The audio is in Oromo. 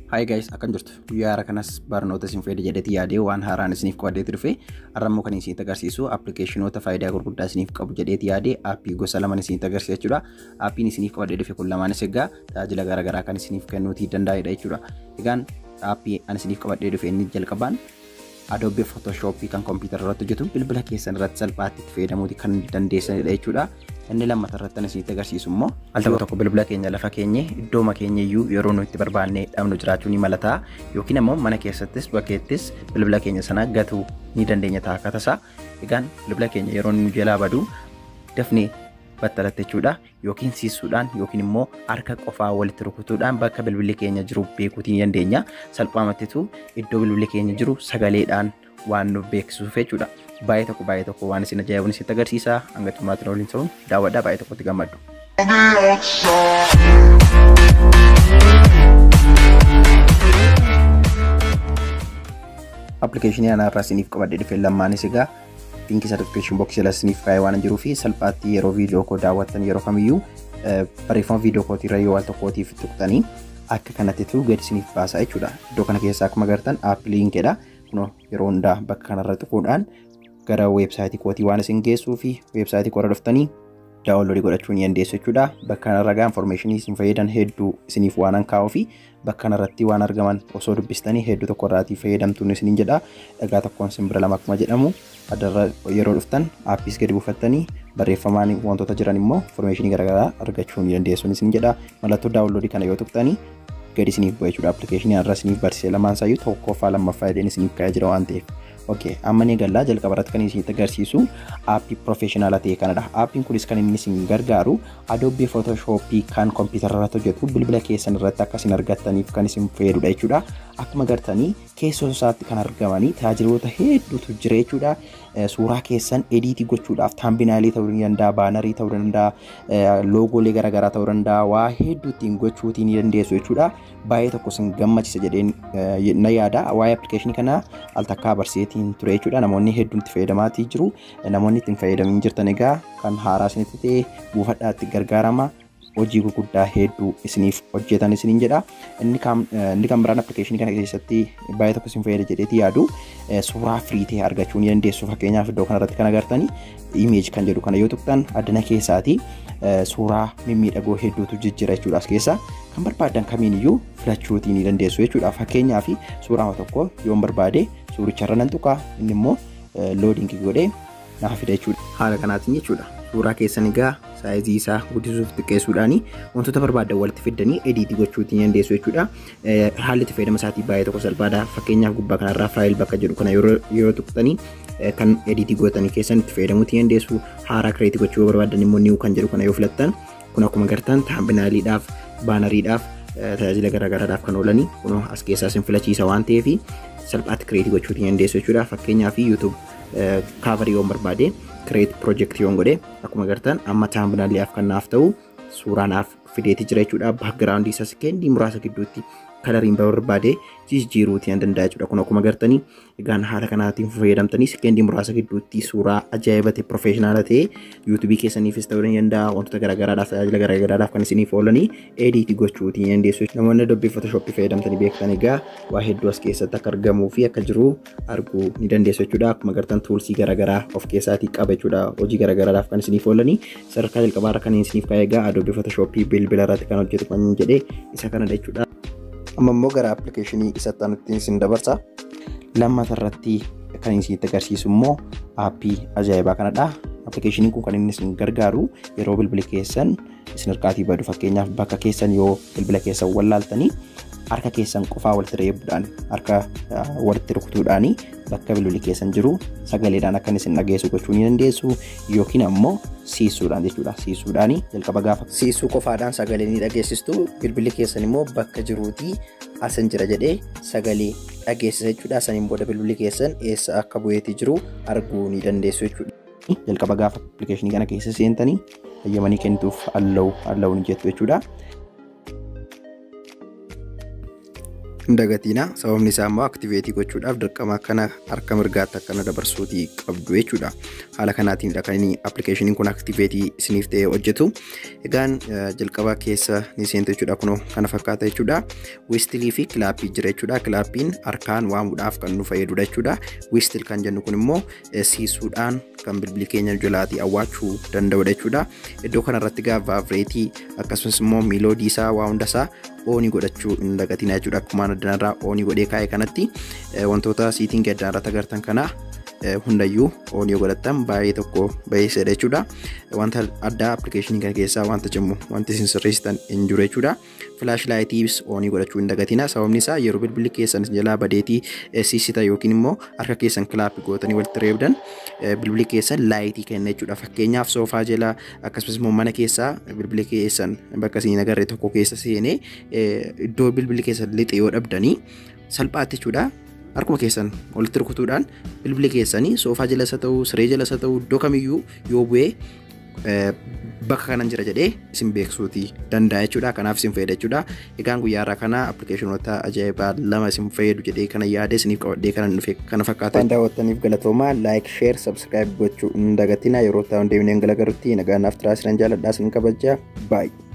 Hi guys, akkam jirtu? Guyyaa haaraa kanas barnoota isin fayyada jedheeti yaadee waan haaraan isiniif qo'ateetu dhufe. Har'a immoo kan isinitti agarsiisu appilikeeshinoota faayidaa gurguddaa isiniif qabu jedheeti yaadee aappii gosa lamaan isinitti agarsiisa jechuudha. Aappiin isiniif qabadhee dhufe kun lamaanis egaa tajaajila garaagaraa kan isiniif kennuutii danda'edha jechuudha. Egaan aappii ani isiniif qabadhee dhufe inni jalqabaan Adobe Photoshop kan kompiitara irratti hojjetu bilbila keessan irratti salphaatti itti fayyadamuuti kan dandeessanidha jechuudha. Inni lammata irratti kan isinitti agarsiisu immoo al tokko tokko bilbila keenya lafa keenye iddooma keenya iyyuu yeroo nuti itti barbaanne dhabnu jiraachuu ni malata yookiin immoo mana keessattis bakkeettis bilbila keenya sana gatuu ni dandeenya ta'a akka tasaa. Egaan bilbila keenya yeroo nu jalaa badu dafnee battalatti jechuudha yookiin siisuudhaan yookiin immoo harka qofaa walitti rukutuudhaan bakka bilbilli keenya jiru beekuutii ni dandeenya. Salphaamattitu iddoo bilbilli keenya jiru sagaleedhaan waan nu beeksisuuf jechuudha. Baay'ee tokko waan isin ajaa'ibuun isinitti agarsiisa. Hanga xumuraatti waliin ta'uun daawwadhaa, baay'ee tokkotti gammaddu. Appilikeeshinii ana irraa isiniif qabadhee dhufe lamaanis egaa liinkii certification box jala isiniif kaa'ee waan jiruu fi salphaatti yeroo viidiyoo koo daawwattan yeroo kamiyyuu barreeffama viidiyoo kootiirra yoo al tokkootiif tuqxanii akka kanattitu gadi isiniif baasa jechuudha. Iddoo kana keessaa akkuma agartan app liinkiidha. Kunoo yeroo hundaa bakka kanarra tuquudhaan gara weebsaayitii kootii waan isin geessuu fi weebsaayitii koorra dhuftanii daawunloodii godhachuu ni dandeessu jechuudha. Bakka kanarra gaa infoormeeshinii isin fayyadan hedduu isiniif waan an kaa'uu fi bakka kanarratti waan argaman osoo dubbistanii hedduu tokko irraatii fayyadamtuun isiniin jedha. Dhagaa tokkoon simbira lama akkuma jedhamu adarra yeroo dhuftan aappiis gadi buufattanii barreeffamaan wantoota jiran immoo infoormeeshinii garaagaraa argachuu ni dandeessuun isiniin jedha. Mallattoo daawunloodii kana yoo tuqxanii gadi isiniif bu'a jechuudha. Appilikeeshinii har'a isiniif barsiise lamaan isaayyuu tokkoffaa lammaffaa jedheen isiniif kaa'ee jira waan ta'eef. Okay, amma ni gallaa jalqaba irratti kan isinitti agarsiisu aappii professionaala ta'e kanadha. Aappiin kunis kan inni isin gargaaru Adobe Photoshop kan kompiitara irratti hojjetu bilbila keessan irratti akka isin argattaniif kan isin fayyadudha jechuudha. Akkuma agartanii keessoo isaatti kan argamanii tajaajiloota hedduutu jira jechuudha. Suuraa keessan ediitii gochuudhaaf taambinaalii ta'uu ni danda'a, baanarii ta'uu danda'a, loogoolee garaagaraa ta'uu danda'a, waa hedduu ittiin gochuutii ni dandeessu jechuudha. Baay'ee tokko isin gammachiisa jedheen na yaada. Waa'ee appilikeeshinii kanaa al takkaa barsiiseetiin ture jechuudha. Namoonni hedduun itti fayyadamaatii jiru. Namoonni ittiin fayyadamin jirtan egaa kan haaraa isinitti ta'e buufadhaa itti gargaarama. Hojii gurguddaa hedduu isiniif hojjetan isiniin jedha. Inni kan biraan appilikeeshinii kana keessatti baay'ee tokko isin fayyada jedheeti yaadu suuraa firii ta'e argachuu ni dandeessu. Fakkeenyaaf iddoo kanarratti kan agartanii image kan jedhu kana yoo tuqxan addana keessaati suuraa mimmiidhagoo hedduutu jijjiira jechuudha. As keessa kan barbaadan kamiiniyyuu filachuutii ni dandeessu jechuudha. Fakkeenyaaf suuraa tokko yoon barbaade suuricharra nan tuqa, inni immoo loodingii godhee naaf fida jechuudha. Haala kanaatiin jechuudha. Suuraa keessan egaa saayizii isaa guddisuuf xiqqeessuudhaan wantoota barbaadan walitti fiddanii ediitii gochuutii ni dandeessu jechuudha. Haalli itti fayyadama isaatii baay'ee tokko salphaadha. Fakkeenyaaf gubbaa kanarraa faayil bakka jedhu kana yeroo tuqxanii kan ediitii gootanii keessan itti fayyadamuutii ni dandeessu. Haaraa kireetii gochuu yoo barbaadan immoo niiw kan jedhu kana yoo filattan kun akkuma agartan taambinaaliidhaaf, baanariidhaaf, tajaajila garaagaraadhaaf kan oolanii kun as keessaa isin filachiisa waan ta'eef salphaatti kireetii gochuutii ni dandeessu jechuudha. Fakkeenyaaf YouTube kaavarii yoon barbaade create project yoon godhe akkuma agartan amma taambinaaliidhaaf kan naaf ta'u suuraa naaf fideeti jira jechuudha. Background isaa sekeendii muraasa gidduutti kalariin barbaade jijjiiruutii ni danda'a jechuudha. Kun akkuma agartanii egaan haala kanaatiin fayyadamtanii sekeendii muraasa gidduutti suuraa ajaa'iba ta'e professionaala ta'e YouTube keessaniifis ta'uu ni danda'a. Wantoota garaagaraadhaaf tajaajila garaagaraadhaaf kan isiniif oolanii ediitii gochuutii ni dandeessu. Namoonni Adobe Photoshop fayyadamtanii beektan egaa waa hedduu as keessatti akka argamuu fi akka jiru arguu ni dandeessu jechuudha. Akkuma agartan tuulsii garaagaraa of keessaatii qaba jechuudha. Hojii garaagaraadhaaf kan isiniif oolanii sadarkaa jalqabaarra kan isiniif kaa'e egaa Adobe Photoshop bilbila irratti kan hojjetu kan jedhee isa kanadha jechuudha. Amma immoo gara appilikeeshinii isatti aanutti isin dabarsa. Lammata irratti kan isinitti agarsiisu immoo aappii ajaa'ibaa kanadha. Appilikeeshiniin kun kan inni isin gargaaru yeroo bilbili keessan isin harkaatii badu fakkeenyaaf bakka keessan yoo bilbila keessan wallaaltanii harka keessan qofaa walitti reebuudhaan harka walitti rukutuudhaan bakka bilbilli keessan jiru sagaleedhaan akka isin dhageessu gochuu ni dandeessu yookiin ammoo siisuudhaan jechuudha. Siisuudhaan jalqaba gaafa siisuu qofaadhaan sagalee ni dhageessistu bilbilli keessan immoo bakka jiruutii asan jira jedhee sagalee dhageessisa jechuudha. Saniin booda bilbilli keessan eessa akka bu'eetii jiru arguu ni dandeessu jechuudha. Jalqaba gaafa appilikeeshinii kana keessa seentanii hayyamanii kennituuf allow ni jettu jechuudha. hin dagatina. Sababni isaa immoo activate gochuudhaaf dirqama kana harka mirgaatti akkana dabarsuutii qabdu jechuudha. Haala kanaatiinidha kan inni appilikeeshiniin kun activate isiniif ta'ee hojjetu. Egaan jalqaba keessa ni seentu jechuudha. Kunoo kana fakkaata jechuudha. Whistle fi clap jira jechuudha. Clapiin harkaan waamuudhaaf kan nu fayyadudha jechuudha. Whistle kan jennu kun immoo siisuudhaan kan bilbilli keenya jalaatii awwaachuu danda'udha jechuudha. Iddoo kanarratti egaa vibrate, akkasumas immoo melody isaa, waa hundasaa on godhachuu hin dagatina jechuudha. Akkuma addanarraa on godhee kaa'e kanatti wantoota setting addanarratti agartan kana hundayyuu on yoo godhattan baay'ee tokko baay'iseedha jechuudha. Wanta addaa appilikeeshinii kana keessaa wanta cimu wanti isin sirreessitan hin jiru jechuudha. Flash lightiis on godhachuu hin dagatina. Sababni isaa yeroo bilbilli keessan jalaa badeetii siisita yookiin immoo harka keessan clap gootanii walitti reebdan, bilbilli keessan light kenna jechuudha. Fakkeenyaaf soofaa jala, akkasumas immoo mana keessaa bilbilli keessan bakka isin agarre tokko keessa seenee iddoo bilbilli keessan lixe yoo dhabdanii, salphaatti jechuudha, harkuma keessan walitti rukutuudhaan bilbilli keessanii soofaa jalas haa ta'u, siree jalas haa ta'u, iddoo kamiyyuu yoo bu'ee bakka kanan jira jedhee isin beeksisuutii danda'a jechuudha. Kanaaf isin fayyada jechuudha. Egaan guyyaa har'aa kana appilikeeshinoota ajaa'ibaa lama isin fayyadu jedhee kana yaade isiniif qabadhee kana dhufe kana fakkaata. Waan daawwattaniif galatoomaa. Like, share, subscribe gochuu hin dagatina. Yeroo ta'an deemnee gala garutti nagaan naaf turaa. Isin jaalladhaa, isin kabajaa. Baay'ee.